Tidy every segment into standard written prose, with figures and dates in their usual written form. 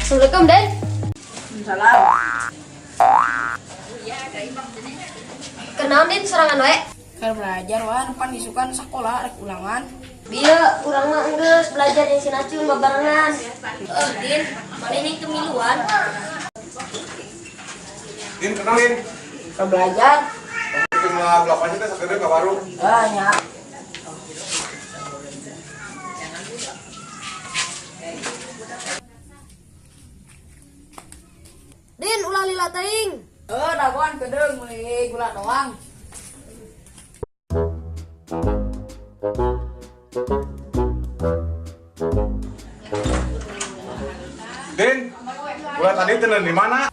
Assalamualaikum, Den. Salam. Kenaon, Din, sorangan wae? Keur belajar wan pan isukan sekolah rek ulangan. Bieu urang mah enggeus belajar jeung si Nacun babarengan. Eh, Din, mana ini kemiluan? Din, kenalin. Keur belajar. Cuma blok aja teh sakedeung ka baru. Ah nya. Din, ulah lila teuing. Eh, dagoan kedeung meuli gula doang. Din, gula tadi teh di mana?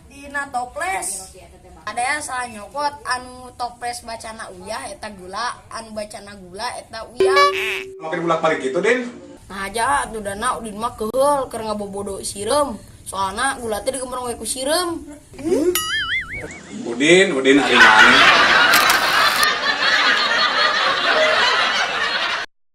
Dina toples. Ada yang salah nyokot anu toples bacana uyah eta gula, anu bacana gula eta uyah. Makin bolak-balik gitu, Din. Nah aja atuh dana udin mah keheul keur ngabobodo sireum. Soalna gula teh digembrong we ku sireum. Udin, Udin hari mana?